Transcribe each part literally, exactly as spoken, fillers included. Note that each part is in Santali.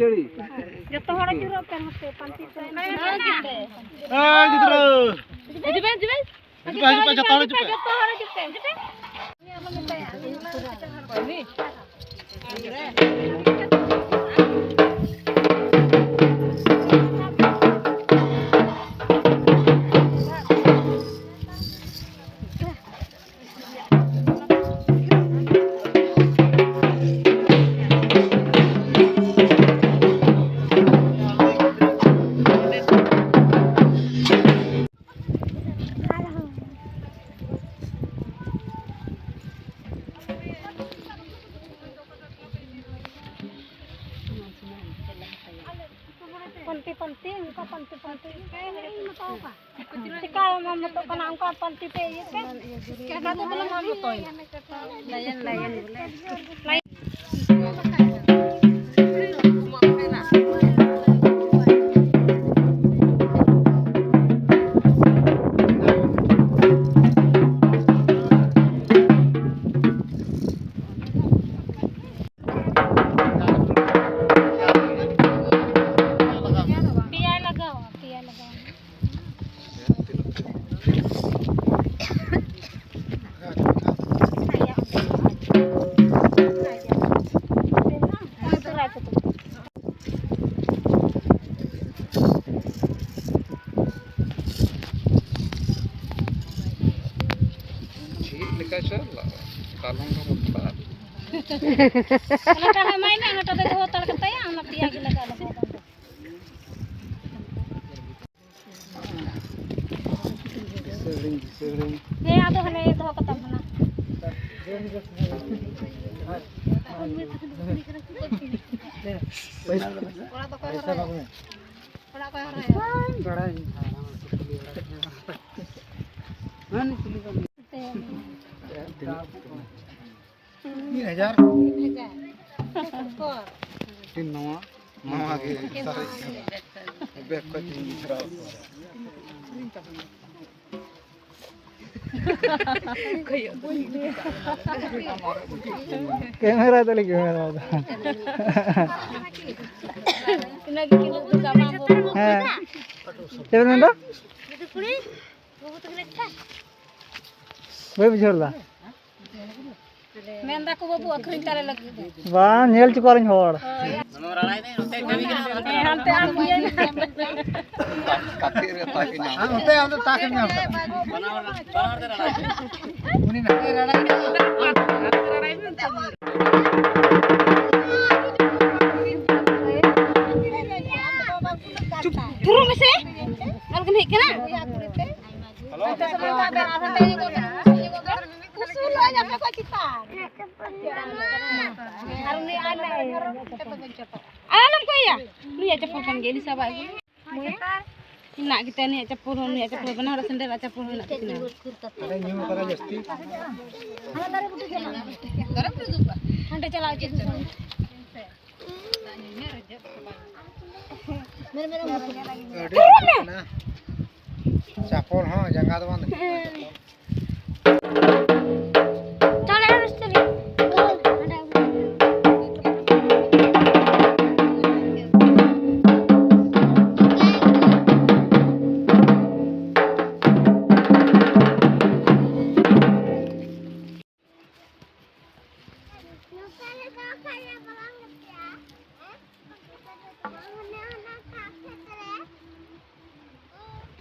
ᱡᱚᱛᱚ ᱦᱚᱲ ᱟᱹᱪᱩᱨᱚᱜ ᱯᱮ ᱱᱚᱛᱮ, ᱯᱟᱱᱛᱮ ᱯᱮ᱾ ᱮᱭ ᱜᱤᱫᱽᱨᱟᱹ! ᱦᱤᱡᱩᱜ ᱯᱮ, ᱦᱤᱡᱩᱜ ᱯᱮ, ᱦᱤᱡᱩᱜ ᱯᱮ, ᱡᱚᱛᱚ ᱦᱚᱲ ᱦᱤᱡᱩᱜ ᱯᱮ, ᱦᱤᱡᱩᱜ ᱯᱮ᱾ ᱯᱟᱱᱛᱮ ᱯᱟᱱᱛᱮ, ᱚᱱᱠᱟ ᱯᱟᱱᱛᱮ ᱯᱟᱱᱛᱮ, ᱚᱱᱠᱟ ᱤᱧ ᱢᱮᱛᱟᱣ ᱠᱟᱜ᱾ ᱪᱮᱠᱟ ᱢᱟ ᱢᱚᱛᱚᱜ ᱠᱟᱱᱟ, ᱚᱱᱠᱟ ᱯᱟᱱᱛᱮ ᱯᱮ ᱤᱭᱟᱹ ᱯᱮ᱾ ᱪᱮᱠᱟ ᱫᱚ ᱵᱚᱞᱮ ᱢᱟ ᱢᱚᱛᱚᱭ᱾ ᱞᱟᱭᱤᱱ, ᱞᱟᱭᱤᱱ ᱵᱚᱞᱮ᱾ ᱞᱟᱭᱤᱱ᱾ ᱯᱮᱭᱟᱭ ᱞᱟᱜᱟᱣᱟ, ᱯᱮᱭᱟᱭ ᱞᱟᱜᱟᱣᱟ᱾ ᱪᱮᱫ ᱞᱮᱠᱟ ᱪᱚ ᱠᱟᱞᱚᱢ ᱫᱚ ᱵᱟᱯᱞᱟ᱾ ᱚᱱᱟᱴᱟᱜ ᱦᱚᱸ ᱮᱢᱟᱭ ᱢᱮ, ᱚᱱᱟᱴᱟᱜ ᱫᱚ ᱫᱚᱦᱚ ᱦᱟᱛᱟᱲ ᱠᱟᱛᱟᱭᱟ, ᱚᱱᱟ ᱯᱮᱭᱟ ᱜᱮ ᱞᱟᱜᱟᱜᱼᱟ᱾ ᱫᱤᱥᱟᱹ ᱦᱤᱲᱤᱧ, ᱫᱤᱥᱟᱹ ᱦᱤᱲᱤᱧ᱾ ᱦᱮᱸ, ᱟᱫᱚ ᱦᱟᱱᱮ ᱫᱚᱦᱚ ᱠᱟᱛᱟᱢ ᱦᱟᱱᱟ᱾ ᱚᱲᱟᱜ ᱫᱚ ᱚᱠᱚᱭ ᱦᱚᱨᱚᱭᱟ? ᱚᱲᱟᱜ ᱚᱠᱚᱭ ᱦᱚᱨᱚᱭᱟ? ᱵᱟᱲᱟᱭ᱾ ᱢᱤᱫ ᱦᱟᱡᱟᱨ᱾ ᱢᱤᱫ ᱦᱟᱡᱟᱨ᱾ ᱛᱤᱱ ᱱᱚᱣᱟ? ᱱᱚᱣᱟ ᱜᱮ ᱥᱟᱨᱮᱡ ᱠᱟᱱᱟ᱾ ᱵᱮᱜᱽ ᱠᱷᱚᱡ ᱤᱧ ᱫᱷᱚᱨᱟᱣ ᱠᱚᱣᱟ᱾ ᱠᱮᱢᱮᱨᱟ ᱛᱟᱞᱮ, ᱠᱮᱢᱮᱨᱟ ᱫᱚ᱾ ᱦᱮᱸ᱾ ᱪᱮᱫ ᱵᱮᱱ ᱢᱮᱱᱫᱟ? ᱵᱟᱹᱧ ᱵᱩᱡᱷᱟᱹᱣ ᱞᱮᱫᱟ᱾ ᱢᱮᱱ ᱫᱟᱠᱚ ᱵᱟᱹᱵᱩ ᱟᱹᱠᱷᱨᱤᱧ ᱛᱟᱞᱮ ᱞᱟᱹᱜᱤᱫ ᱛᱮ᱾ ᱵᱟᱝ, ᱧᱮᱞ ᱦᱚᱪᱚ ᱠᱚᱣᱟᱞᱤᱧ ᱦᱚᱲ᱾ ᱦᱳᱭ᱾ ᱦᱮᱸ, ᱦᱟᱱᱛᱮ ᱟᱢ ᱤᱭᱟᱹ ᱢᱮ᱾ ᱦᱮᱸ, ᱚᱱᱛᱮ ᱟᱫᱚ ᱛᱟᱠ ᱮᱢ ᱧᱟᱢ ᱠᱟᱫᱟ᱾ ᱩᱱᱤ ᱱᱟᱦᱟᱜ ᱮ ᱨᱟᱲᱟᱭ ᱠᱟᱱᱟ᱾ ᱪᱩᱯ, ᱫᱩᱨᱩᱢ ᱢᱮᱥᱮ᱾ ᱟᱞᱚ ᱠᱤᱱ ᱦᱮᱡ ᱠᱟᱱᱟ᱾ ᱦᱟᱱᱛᱮ ᱥᱮᱫ ᱵᱚᱱ ᱫᱟᱜ ᱫᱟ, ᱟᱨ ᱦᱟᱱᱛᱮ ᱤᱭᱟᱹ ᱜᱚᱫ ᱠᱟᱱᱟ, ᱩᱥᱩᱞ ᱞᱚᱜᱼᱟ᱾ ᱩᱥᱩᱞ ᱞᱚᱜᱼᱟ, ᱧᱟᱢ ᱛᱟᱠᱚᱣᱟ ᱪᱮᱛᱟᱱ᱾ ᱟᱨ ᱩᱱᱤ ᱟᱨ ᱟᱨ ᱟᱞᱚᱢ ᱠᱚᱭᱟ᱾ ᱱᱩᱭᱟᱜ ᱪᱟᱯᱚᱞ ᱠᱟᱱ ᱜᱮᱭᱟ, ᱮᱞᱤᱥᱟ ᱵᱟᱭ ᱟᱹᱜᱩ᱾ ᱢᱮᱱᱟᱜ ᱜᱮᱛᱟᱭᱟ ᱱᱩᱭᱟᱜ ᱪᱟᱯᱚᱞ ᱦᱚᱸ, ᱱᱩᱭᱟᱜ ᱪᱟᱯᱚᱞ ᱦᱚᱸ, ᱵᱟᱱᱟ ᱦᱚᱲᱟᱜ ᱥᱮᱱᱰᱮᱞ ᱟᱨ ᱪᱟᱯᱚᱞ ᱦᱚᱸ ᱢᱮᱱᱟᱜ ᱛᱟᱹᱠᱤᱱᱟ᱾ ᱟᱞᱮ ᱧᱩ ᱠᱟᱫᱟ ᱡᱟᱹᱥᱛᱤ᱾ ᱦᱟᱱᱟ ᱫᱟᱨᱮ ᱵᱩᱴᱟᱹ ᱪᱟᱞᱟᱜ ᱢᱮ᱾ ᱦᱟᱸᱰᱮ ᱪᱟᱞᱟᱣ ᱦᱚᱪᱚ ᱠᱚᱢ᱾ ᱟᱹᱰᱤ ᱞᱟᱹᱴᱩᱜ ᱠᱟᱱᱟ᱾ ᱪᱟᱯᱚᱞ ᱦᱚᱸ ᱡᱟᱸᱜᱟ ᱫᱚ ᱵᱟᱝ ᱫᱷᱟᱹᱵᱤᱡ᱾ ᱦᱮᱸ᱾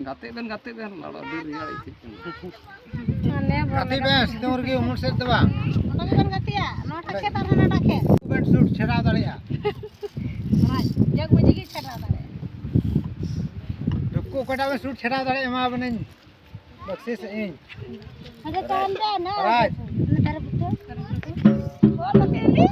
ᱜᱟᱛᱮᱜ ᱵᱮᱱ, ᱜᱟᱛᱮᱜ ᱵᱮᱱ, ᱟᱹᱰᱤ ᱨᱮᱭᱟᱲ ᱟᱹᱭᱠᱟᱹᱜ ᱠᱟᱱᱟ᱾ ᱜᱟᱛᱮᱜ ᱵᱮᱱ, ᱥᱤᱛᱩᱝ ᱨᱮᱜᱮ ᱩᱢᱩᱞ ᱥᱮᱫ ᱫᱚ ᱵᱟᱝ᱾ ᱚᱱᱟ ᱜᱮᱵᱮᱱ ᱜᱟᱛᱮᱜᱼᱟ, ᱱᱚᱣᱟᱴᱟᱜ ᱠᱷᱮᱛ ᱟᱨ ᱦᱟᱱᱟᱴᱟᱜ ᱠᱷᱮᱛ᱾ ᱵᱮᱱ ᱥᱩᱴ ᱪᱷᱟᱰᱟᱣ ᱫᱟᱲᱮᱭᱟᱜᱼᱟ᱾ ᱡᱚᱜᱽ ᱢᱟᱹᱡᱷᱤ ᱜᱮ ᱪᱷᱟᱰᱟᱣ ᱫᱟᱲᱮᱭᱟᱜᱼᱟ᱾ ᱱᱩᱠᱩ ᱚᱠᱟᱴᱟᱜ ᱵᱮᱱ ᱥᱩᱴ ᱪᱷᱟᱰᱟᱣ ᱫᱟᱲᱮᱭᱟᱜᱼᱟ, ᱮᱢᱟ ᱵᱮᱱᱟᱹᱧ᱾ ᱵᱚᱠᱥᱤᱥ ᱤᱧ᱾ ᱟᱪᱪᱷᱟ, ᱛᱟᱦᱚᱞᱮ ᱚᱱᱟ ᱯᱨᱟᱭᱤᱡᱽ᱾ ᱚᱱᱟ ᱫᱟᱨᱮ ᱵᱩᱴᱟᱹ᱾ ᱚ, ᱱᱚᱛᱮ ᱨᱮ᱾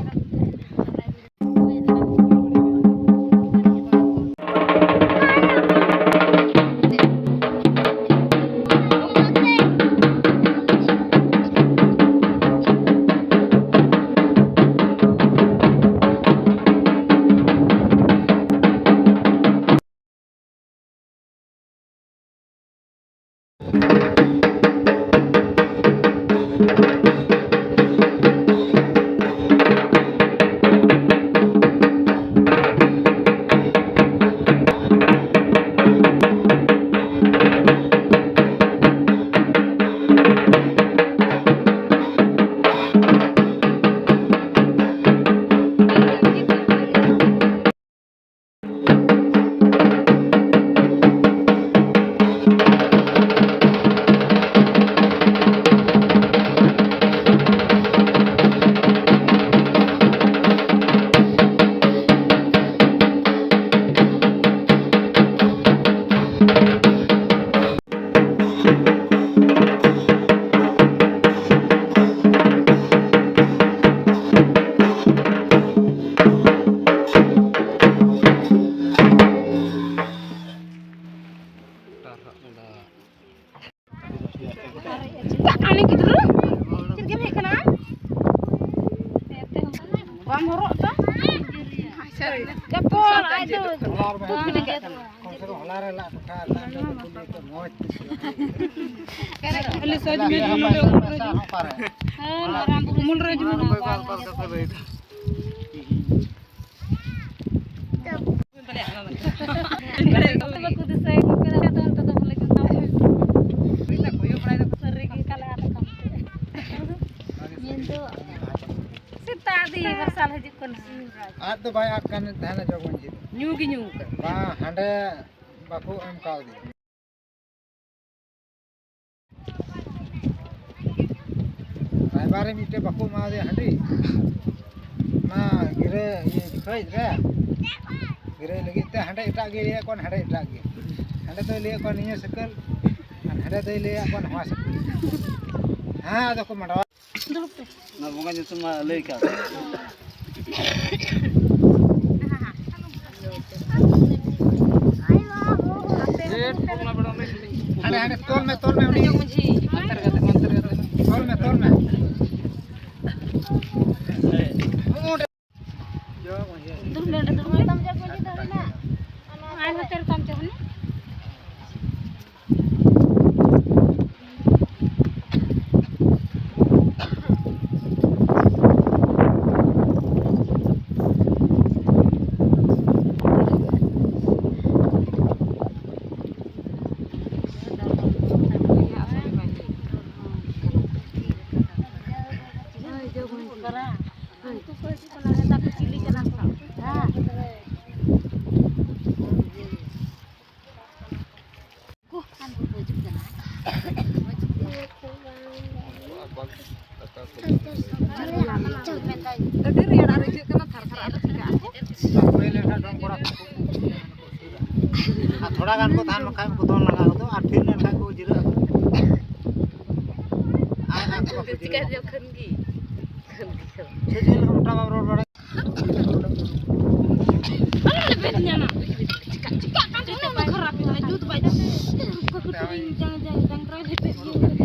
ᱪᱟᱯᱚᱞ, ᱟᱡ ᱫᱚ ᱦᱚᱞᱟ ᱨᱮ ᱵᱟᱝ ᱠᱚᱢ ᱥᱮ ᱠᱚᱢ ᱦᱚᱞᱟ ᱨᱮ ᱞᱟᱜ ᱠᱚᱴᱷᱟ ᱟᱨ ᱞᱟᱜ ᱫᱚ ᱠᱩᱞᱤ ᱠᱚ ᱢᱚᱡᱽ ᱛᱮ ᱥᱤᱵᱤᱞᱟ᱾ ᱠᱷᱟᱹᱞᱤ ᱥᱚᱡᱽ ᱢᱮ ᱡᱩᱞ ᱨᱮ ᱩᱢᱩᱞ ᱨᱮ ᱡᱩᱞ᱾ ᱦᱚᱸ ᱯᱟᱨᱮ᱾ ᱦᱮᱸ, ᱢᱟᱨᱟᱝ ᱵᱩᱨᱩ ᱩᱢᱩᱞ ᱨᱮ ᱡᱩᱞ᱾ ᱚᱠᱚᱭ ᱠᱚ ᱚᱠᱟ ᱞᱮᱠᱟ ᱯᱮ ᱞᱟᱹᱭ ᱮᱫᱟ? ᱵᱟᱠᱚ ᱫᱤᱥᱟᱹᱭ ᱠᱚ ᱠᱟᱱᱟ, ᱟᱫᱚ ᱚᱱᱛᱮ ᱫᱚ ᱵᱚᱞᱮ ᱡᱚᱛᱚ ᱦᱚᱲ ᱥᱟᱹᱨᱤ ᱜᱮ ᱠᱟᱞᱮ ᱟᱫ ᱠᱟᱱ ᱛᱮ᱾ ᱧᱤᱫᱟᱹ ᱥᱮᱛᱟᱜ ᱫᱤ ᱢᱟᱨᱥᱟᱞ ᱦᱤᱡᱩᱜ ᱠᱟᱱᱟ᱾ ᱟᱫ ᱫᱚ ᱵᱟᱭ ᱟᱫ ᱠᱟᱱ ᱛᱟᱦᱮᱱᱟ ᱡᱚᱜᱽ ᱢᱟᱺᱡᱷᱤ ᱫᱚ᱾ ᱧᱩ ᱜᱮ ᱧᱩ ᱠᱟᱱᱟ᱾ ᱵᱟᱝ, ᱦᱟᱸᱰᱮ ᱵᱟᱠᱚ ᱮᱢ ᱠᱟᱣᱫᱮᱭᱟ᱾ ᱨᱟᱭᱵᱟᱨ ᱨᱮ ᱢᱤᱫᱴᱮᱡ ᱵᱟᱠᱚ ᱮᱢᱟᱫᱮᱭᱟ ᱦᱟᱺᱰᱤ, ᱚᱱᱟ ᱜᱤᱨᱟᱹ ᱤᱭᱟᱹ ᱡᱚᱠᱷᱚᱡ ᱨᱮ ᱜᱤᱨᱟᱹ ᱞᱟᱹᱜᱤᱫ ᱛᱮ ᱦᱟᱸᱰᱮ ᱮᱴᱟᱜ ᱜᱮ ᱞᱟᱹᱭᱟᱫ ᱠᱚᱣᱟ, ᱦᱟᱸᱰᱮ ᱮᱴᱟᱜ ᱜᱮ, ᱦᱟᱸᱰᱮ ᱫᱚᱭ ᱞᱟᱹᱭᱟᱫ ᱠᱚᱣᱟ ᱱᱤᱭᱟᱹ ᱥᱟᱹᱠᱟᱹᱞ, ᱟᱨ ᱦᱟᱸᱰᱮ ᱫᱚᱭ ᱞᱟᱹᱭᱟᱫ ᱠᱚᱣᱟ ᱱᱚᱣᱟ ᱥᱟᱹᱠᱟᱹᱞ᱾ ᱦᱮᱸ, ᱟᱫᱚ ᱠᱚ ᱢᱟᱰᱣᱟ᱾ ᱫᱩᱲᱩᱵ ᱯᱮ᱾ ᱚᱱᱟ ᱵᱚᱸᱜᱟ ᱧᱩᱛᱩᱢ ᱢᱟ ᱞᱟᱹᱭ ᱠᱟᱜ᱾ ᱦᱟᱸᱰᱮ, ᱦᱟᱸᱰᱮ ᱛᱚᱞ ᱢᱮ, ᱛᱚᱞ ᱢᱮ, ᱩᱱᱤ᱾ ᱢᱟᱹᱡᱷᱤ᱾ ᱛᱚᱞ ᱢᱮ, ᱛᱚᱞ ᱢᱮ᱾ ᱫᱩᱲᱩᱵ ᱢᱮ, ᱚᱸᱰᱮ ᱫᱩᱲᱩᱵ ᱢᱮ᱾ ᱟᱨ ᱱᱚᱛᱮ ᱨᱮ ᱛᱟᱢ ᱪᱚ ᱦᱟᱱᱮ᱾ ᱟᱹᱰᱤ ᱨᱮᱭᱟᱲ ᱟᱨ ᱟᱹᱭᱠᱟᱹᱜ ᱠᱟᱱᱟ, ᱛᱷᱟᱨ ᱛᱷᱟᱨ ᱟᱫᱚ ᱪᱤᱠᱟᱹᱜᱼᱟ? ᱦᱩᱭ ᱞᱮᱱᱠᱷᱟᱱ ᱰᱚᱢ ᱠᱚᱲᱟ ᱠᱚ ᱟᱨ ᱛᱷᱚᱲᱟ ᱜᱟᱱ ᱠᱚ ᱛᱟᱦᱮᱱ ᱵᱟᱠᱷᱟᱡ ᱩᱱᱠᱩ ᱫᱚᱱ ᱞᱟᱜᱟ ᱠᱚᱫᱚ, ᱟᱨ ᱛᱷᱤᱨ ᱞᱮᱱᱠᱷᱟᱡ ᱠᱚ ᱡᱤᱨᱟᱹᱜ ᱟᱠᱚ᱾ ᱟᱨ, ᱟᱨ ᱠᱚ ᱪᱤᱠᱟᱹ ᱡᱚᱠᱷᱚᱱ ᱜᱮ᱾ ᱪᱮᱫ ᱪᱮᱫ ᱞᱮᱠᱟ ᱢᱚᱴᱟ ᱵᱟᱢ ᱨᱚᱲ ᱵᱟᱲᱟᱭᱟ? ᱟᱞᱚ ᱞᱮ ᱵᱮᱱ ᱧᱟᱢᱟ᱾ ᱪᱤᱠᱟᱹᱜ ᱠᱟᱱ ᱛᱟᱦᱮᱱᱟ, ᱩᱱᱟᱹᱜ ᱠᱷᱟᱨᱟᱯ ᱜᱮ ᱡᱩᱛ ᱵᱟᱭ ᱡᱩᱛ᱾ ᱚᱠᱟ ᱠᱚ ᱛᱮᱦᱮᱧ ᱡᱟᱝ, ᱡᱟᱝ, ᱰᱟᱝᱨᱟ ᱞᱮ ᱯᱮ ᱤᱭᱟᱹ ᱠᱟᱫᱟ᱾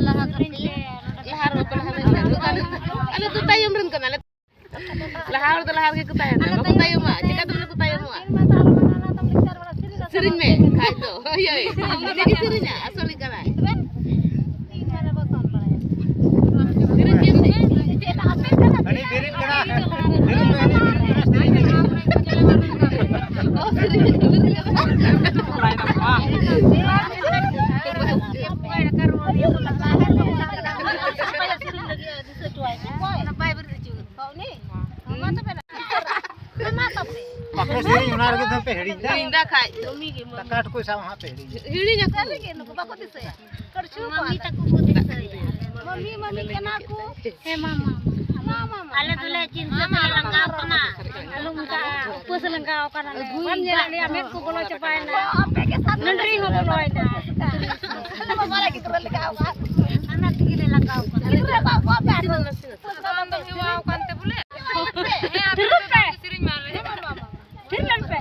ᱞᱟᱦᱟ ᱨᱚᱲ ᱠᱚ ᱞᱟᱦᱟ ᱞᱮᱱ ᱠᱷᱟᱱ ᱫᱚ ᱟᱞᱮ, ᱟᱞᱮ ᱫᱚ ᱛᱟᱭᱚᱢ ᱨᱮᱱ ᱠᱟᱱᱟᱞᱮ᱾ ᱞᱟᱦᱟ ᱦᱚᱲ ᱫᱚ ᱞᱟᱦᱟ ᱨᱮᱜᱮ ᱠᱚ ᱛᱟᱦᱮᱱᱟ, ᱵᱟᱠᱚ ᱛᱟᱭᱚᱢᱟ᱾ ᱪᱤᱠᱟᱹ ᱛᱮ ᱵᱚᱞᱮ ᱠᱚ ᱛᱟᱭᱚᱢᱚᱜᱼᱟ? ᱥᱮᱨᱮᱧ ᱢᱮ ᱠᱷᱟᱡ ᱫᱚ᱾ ᱦᱳᱭ, ᱦᱳᱭ᱾ ᱩᱱᱤ ᱜᱮ ᱥᱮᱨᱮᱧᱟ, ᱟᱥᱚᱞᱤᱡ ᱠᱟᱱᱟᱭ᱾ ᱥᱮᱨᱮᱧ ᱪᱮᱫ ᱮᱢ ᱞᱟᱹᱭᱟ? ᱟᱹᱰᱤ ᱵᱮᱨᱮᱫ ᱠᱟᱱᱟ᱾ ᱵᱮᱨᱮᱫ ᱢᱮ, ᱟᱹᱰᱤ ᱵᱮᱨᱮᱫ ᱠᱟᱱᱟ, ᱥᱮᱨᱮᱧ ᱢᱮ᱾ ᱚ, ᱥᱮᱨᱮᱧ ᱢᱮ, ᱵᱮᱨᱮᱫ ᱠᱟᱱᱟ᱾ ᱵᱟᱠᱚ ᱥᱮᱨᱮᱧ, ᱚᱱᱟ ᱨᱮᱜᱮ ᱫᱚ ᱯᱮ ᱦᱤᱲᱤᱧ ᱫᱟ᱾ ᱦᱤᱲᱤᱧ ᱫᱟ ᱠᱷᱟᱡ ᱫᱚ᱾ ᱫᱟᱠᱟ ᱴᱩᱠᱩᱡ ᱥᱟᱵ ᱦᱟᱸᱜ ᱯᱮ ᱦᱤᱲᱤᱧ ᱫᱟ᱾ ᱦᱤᱲᱤᱧ ᱟᱠᱚ᱾ ᱢᱟᱹᱢᱤ ᱛᱟᱠᱚ ᱠᱚ ᱫᱤᱥᱟᱹᱭᱟ᱾ ᱢᱟᱹᱢᱤ, ᱢᱟᱹᱢᱤ ᱠᱟᱱᱟ ᱠᱚ᱾ ᱦᱮᱸ, ᱢᱟᱢᱟ᱾ ᱟᱞᱮ ᱫᱚᱞᱮ ᱪᱤᱱᱛᱟᱹ ᱛᱮᱞᱮ ᱞᱟᱸᱜᱟᱣ ᱠᱟᱱᱟ᱾ ᱟᱞᱚ ᱚᱱᱠᱟ ᱩᱯᱟᱹᱥ ᱞᱟᱸᱜᱟᱣ ᱠᱟᱱᱟ ᱞᱮ᱾ ᱵᱟᱢ ᱧᱮᱞᱮᱫ ᱞᱮᱭᱟ, ᱢᱮᱫ ᱠᱚ ᱵᱚᱞᱚ ᱪᱟᱵᱟᱭᱮᱱᱟ᱾ ᱱᱟᱹᱰᱨᱤ ᱦᱚᱸ ᱵᱚᱞᱚᱭᱮᱱᱟ᱾ ᱢᱟᱢᱟ ᱞᱟᱹᱜᱤᱫ ᱠᱚ ᱞᱟᱸᱜᱟᱣ ᱠᱟᱱᱟ᱾ ᱚᱱᱟ ᱛᱮᱜᱮ ᱞᱮ ᱞᱟᱸᱜᱟᱣ ᱠᱟᱱᱟ᱾ ᱜᱤᱫᱽᱨᱟᱹ ᱵᱟᱵᱟ ᱯᱮ ᱟᱫᱚ᱾ ᱛᱷᱤᱨ ᱯᱮ᱾ ᱛᱷᱤᱨ ᱞᱮᱱ ᱯᱮ᱾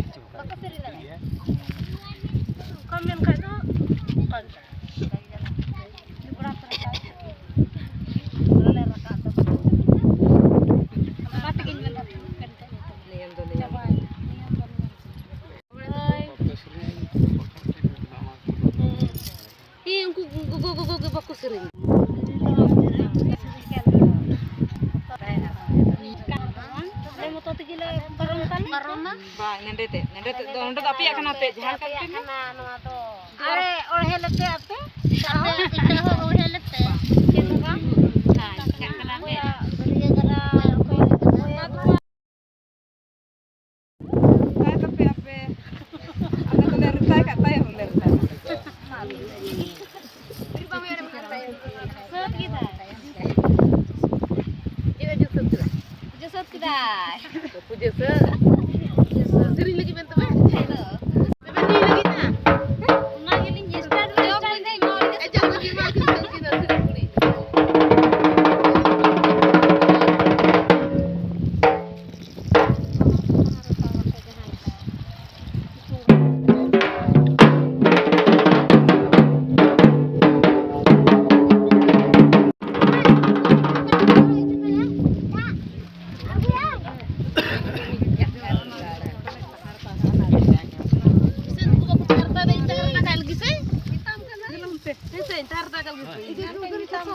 ᱚᱱᱠᱟᱢ ᱢᱮᱱ ᱠᱷᱟᱡ ᱫᱚ ᱚᱱᱠᱟ ᱜᱮ᱾ ᱡᱚᱵᱽᱨᱟ ᱛᱮ ᱨᱟᱠᱟᱵ᱾ ᱡᱚᱵᱽᱨᱟ ᱞᱮ ᱨᱟᱠᱟᱵ ᱫᱚ᱾ ᱚᱱᱟ ᱛᱮᱜᱤᱧ ᱢᱮᱱᱫᱟ, ᱪᱟᱵᱟᱭᱮᱱᱟ᱾ ᱱᱤᱭᱚᱢ ᱫᱚ ᱱᱤᱭᱚᱢ᱾ ᱦᱳᱭ᱾ ᱦᱮᱸ, ᱩᱱᱠᱩ ᱜᱚᱜᱚ, ᱜᱚᱜᱚ ᱜᱮ ᱵᱟᱠᱚ ᱥᱮᱨᱮᱧ᱾ ᱟᱞᱮ ᱢᱚᱛᱚ ᱛᱮᱜᱮ ᱞᱮ ᱯᱟᱨᱚᱢ ᱠᱟᱱᱟ᱾ ᱵᱟᱝ, ᱱᱚᱸᱰᱮ ᱛᱮ, ᱱᱚᱸᱰᱮ ᱛᱮ ᱫᱚ, ᱱᱚᱸᱰᱮ ᱫᱚ ᱟᱯᱮᱭᱟᱜ ᱠᱟᱱᱟ, ᱟᱯᱮ ᱡᱟᱦᱟᱸ ᱞᱮᱠᱟ ᱜᱮᱯᱮ ᱢᱮᱱ᱾ ᱟᱨᱮ, ᱚᱲᱦᱮ ᱞᱮᱯᱮ ᱟᱯᱮ᱾ ᱟᱯᱮ ᱤᱴᱟᱹ ᱦᱚᱸ ᱚᱲᱦᱮ ᱞᱮᱯᱮ᱾ ᱪᱮᱫ ᱦᱚᱸ ᱵᱟᱝ᱾ ᱦᱮᱸ, ᱪᱤᱠᱟᱹᱜ ᱠᱟᱱᱟ ᱯᱮ? ᱚᱠᱚᱭᱟᱜ ᱵᱟᱹᱨᱭᱟᱹ ᱜᱟᱰᱟ, ᱚᱠᱚᱭ, ᱚᱠᱚᱭᱟᱜ ᱨᱮᱛᱟᱭ ᱛᱟᱯᱮ ᱟᱯᱮ᱾ ᱟᱞᱮ ᱫᱚᱞᱮ ᱨᱮᱛᱟᱭ ᱠᱟᱜ ᱛᱟᱭᱚᱢ ᱨᱮᱞᱮ ᱨᱮᱛᱟᱭ᱾ ᱥᱟᱹᱛ ᱠᱮᱫᱟᱭ᱾ ᱪᱮᱫ ᱮ ᱡᱩᱛ ᱥᱟᱹᱛ ᱠᱮᱫᱟ? ᱯᱩᱡᱟᱹ ᱥᱟᱹᱛ ᱠᱮᱫᱟᱭ᱾ ᱯᱩᱡᱟᱹ ᱥᱟᱹᱛ? ᱥᱮᱨᱮᱧ ᱞᱟᱹᱜᱤᱫ ᱵᱮᱱ ᱛᱚᱵᱮ? ᱦᱮᱞᱳ᱾ ᱛᱚᱵᱮ ᱪᱮᱫ ᱞᱟᱹᱜᱤᱫ ᱱᱟ? ᱚᱱᱟ ᱜᱮᱞᱤᱧ start ᱞᱮᱫᱟ᱾ ᱮ, ᱡᱚᱢ ᱞᱟᱹᱜᱤᱫ ᱢᱟ ᱠᱤᱱ ᱥᱟᱹᱛ ᱠᱮᱫᱟ ᱥᱮᱨᱮᱧ ᱠᱩᱲᱤ᱾ ᱤᱫᱤ ᱫᱩᱜᱩᱞ ᱠᱟᱛᱷᱟ᱾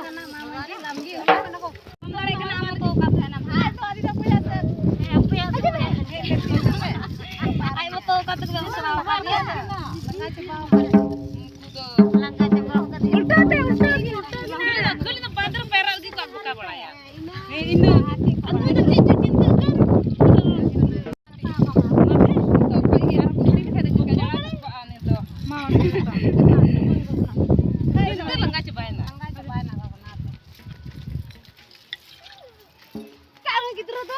ᱟᱢ ᱫᱟᱲᱮ ᱠᱟᱱᱟ, ᱟᱢ ᱢᱚᱛᱚ ᱚᱠᱟ ᱛᱟᱦᱮᱱᱟᱢ? ᱦᱮᱸ, ᱛᱚ ᱟᱹᱰᱤ ᱫᱚ ᱯᱩᱭᱥᱟ ᱥᱮ᱾ ᱦᱮᱸ, ᱯᱩᱭᱥᱟ ᱥᱮ᱾ ᱟᱡ ᱢᱚᱛᱚ ᱚᱠᱟ ᱛᱮᱫᱚ ᱵᱟᱝ ᱪᱟᱞᱟᱣ ᱟᱠᱟᱱ ᱜᱮᱭᱟ᱾ ᱞᱟᱸᱜᱟ ᱪᱟᱵᱟ ᱟᱠᱟᱱᱟ᱾ ᱩᱱᱠᱩ ᱫᱚ ᱞᱟᱸᱜᱟ ᱪᱟᱵᱟ ᱟᱠᱟᱱᱟ᱾ ᱩᱞᱴᱟᱹ ᱛᱮ, ᱩᱞᱴᱟᱹ ᱜᱮ, ᱩᱞᱴᱟᱹ ᱜᱮ᱾ ᱠᱷᱟᱹᱞᱤ ᱫᱚ ᱵᱟᱸᱫᱽ ᱨᱮ ᱯᱟᱭᱨᱟᱜ ᱞᱟᱹᱜᱤᱫ ᱠᱚ ᱟᱵᱚᱠᱟ ᱵᱟᱲᱟᱭᱟ᱾ ᱦᱮᱸ, ᱤᱱᱟᱹ᱾ ᱟᱫᱚ ᱪᱮᱫ ᱪᱚ ᱪᱤᱱᱛᱟᱹᱜ ᱠᱟᱱ᱾ ᱞᱟᱸᱜᱟ ᱪᱟᱵᱟᱭᱮᱱᱟ᱾ ᱞᱟᱸᱜᱟ ᱪᱟᱵᱟᱭᱮᱱᱟ ᱵᱟᱵᱟ, ᱚᱱᱟᱛᱮ᱾ ᱚᱠᱟ ᱨᱮ ᱜᱤᱫᱽᱨᱟᱹ ᱫᱚ?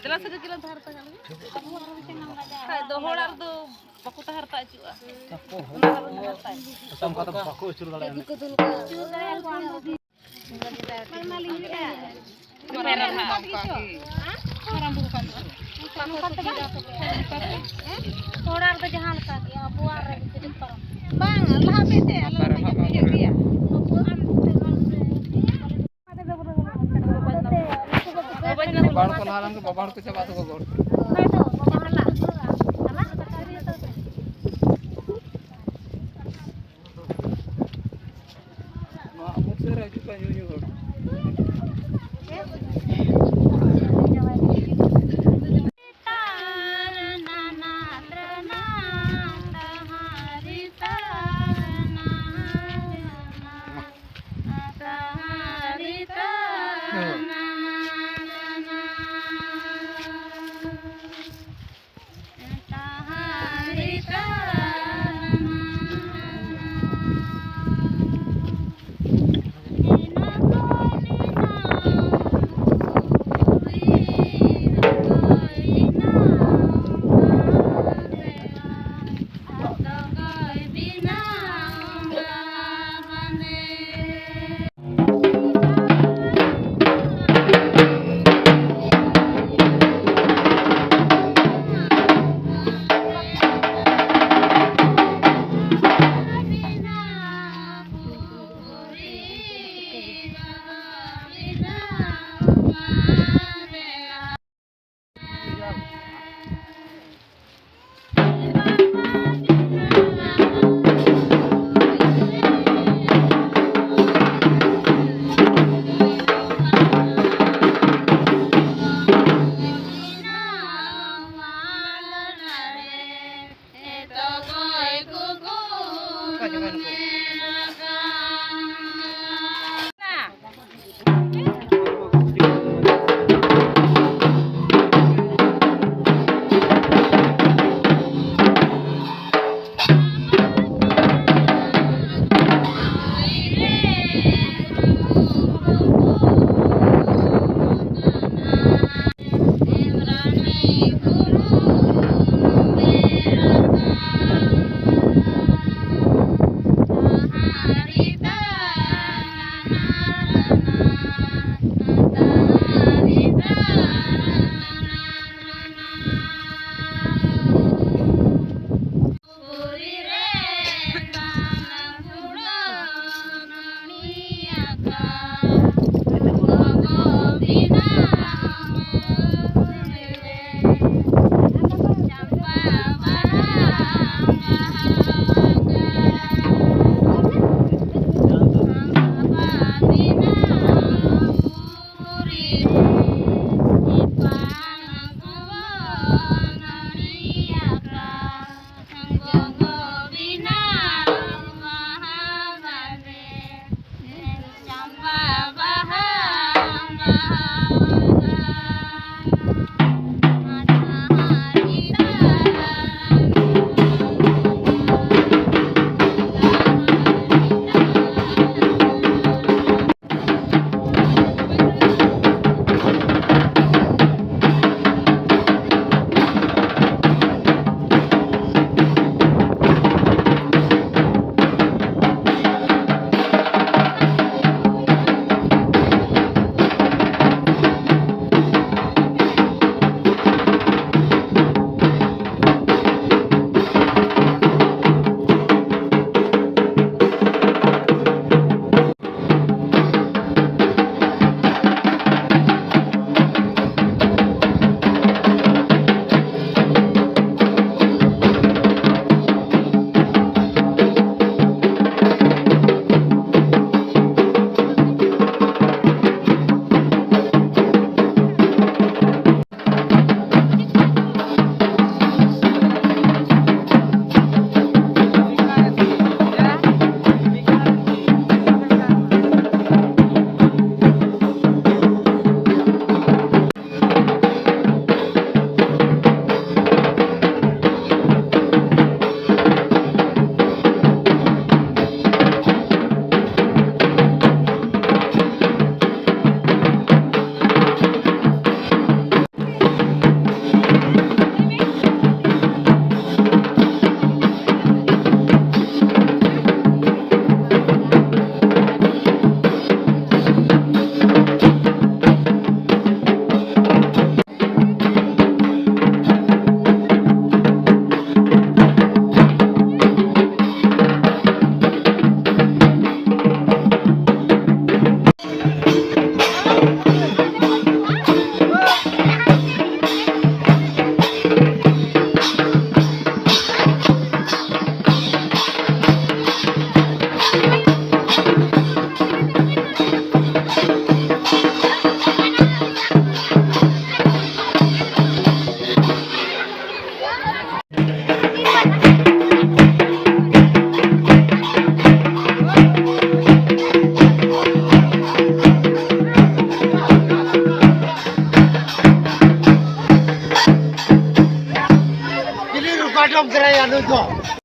ᱫᱮᱞᱟ ᱥᱟᱹᱜᱟᱹᱭ ᱜᱮᱞᱮ ᱫᱷᱟᱨ ᱛᱟᱠᱟᱫ ᱞᱮᱜᱮ᱾ ᱠᱷᱟᱡ ᱫᱚ ᱦᱚᱲ ᱟᱨ ᱫᱚ ᱵᱟᱠᱚ ᱛᱟᱦᱮᱸ ᱦᱟᱨᱛᱟ ᱦᱚᱪᱚᱜᱼᱟ᱾ ᱚᱱᱟ ᱦᱚᱸ ᱦᱟᱨᱛᱟ᱾ ᱚᱱᱠᱟ ᱫᱚ ᱵᱟᱠᱚ ᱟᱹᱪᱩᱨ ᱫᱟᱲᱮᱭᱟᱜᱼᱟ᱾ ᱟᱹᱪᱩᱨ ᱫᱟᱲᱮᱭᱟᱠᱚᱣᱟ᱾ ᱢᱟᱨᱟᱝ ᱵᱩᱨᱩ ᱠᱷᱚᱱ ᱫᱚ᱾ ᱛᱷᱚᱲᱟ ᱨᱮᱫᱚ ᱡᱟᱦᱟᱸ ᱞᱮᱠᱟ ᱜᱮ, ᱟᱵᱚᱣᱟᱜ ᱨᱮ ᱡᱩᱫᱤ ᱯᱟᱨᱚᱢ᱾ ᱵᱟᱝ, ᱞᱟᱦᱟ ᱥᱮᱫ ᱛᱮ, ᱟᱞᱮ ᱞᱟᱛᱟᱨ ᱨᱮ ᱞᱮᱠᱟ ᱦᱟᱸᱜ ᱜᱮ ᱦᱩᱭᱩᱜ ᱜᱮᱭᱟ᱾ ᱟᱵᱚᱣᱟᱜ ᱟᱨ ᱱᱚᱛᱮ ᱦᱚᱲ ᱥᱮ᱾ ᱵᱟᱵᱟ ᱦᱚᱲ ᱠᱚ ᱞᱟᱦᱟ ᱞᱮᱱ ᱠᱷᱟᱱ ᱵᱟᱵᱟ ᱦᱚᱲ ᱠᱚ ᱪᱟᱵᱟᱜᱼᱟ, ᱛᱚ ᱜᱚᱜᱚ ᱦᱚᱲ ᱠᱚ᱾ ᱦᱳᱭ ᱛᱚ, ᱵᱟᱵᱟ ᱦᱚᱲ ᱞᱟᱦᱟ᱾ ᱦᱟᱞᱟᱝ ᱠᱟᱛᱮ ᱟᱹᱜᱩᱭ ᱛᱟᱵᱚᱱ᱾ ᱱᱚᱣᱟ ᱟᱢᱩᱞ ᱥᱮᱫ ᱨᱮ ᱦᱤᱡᱩᱜ ᱠᱟᱱ ᱧᱩ ᱧᱩ ᱦᱚᱲ᱾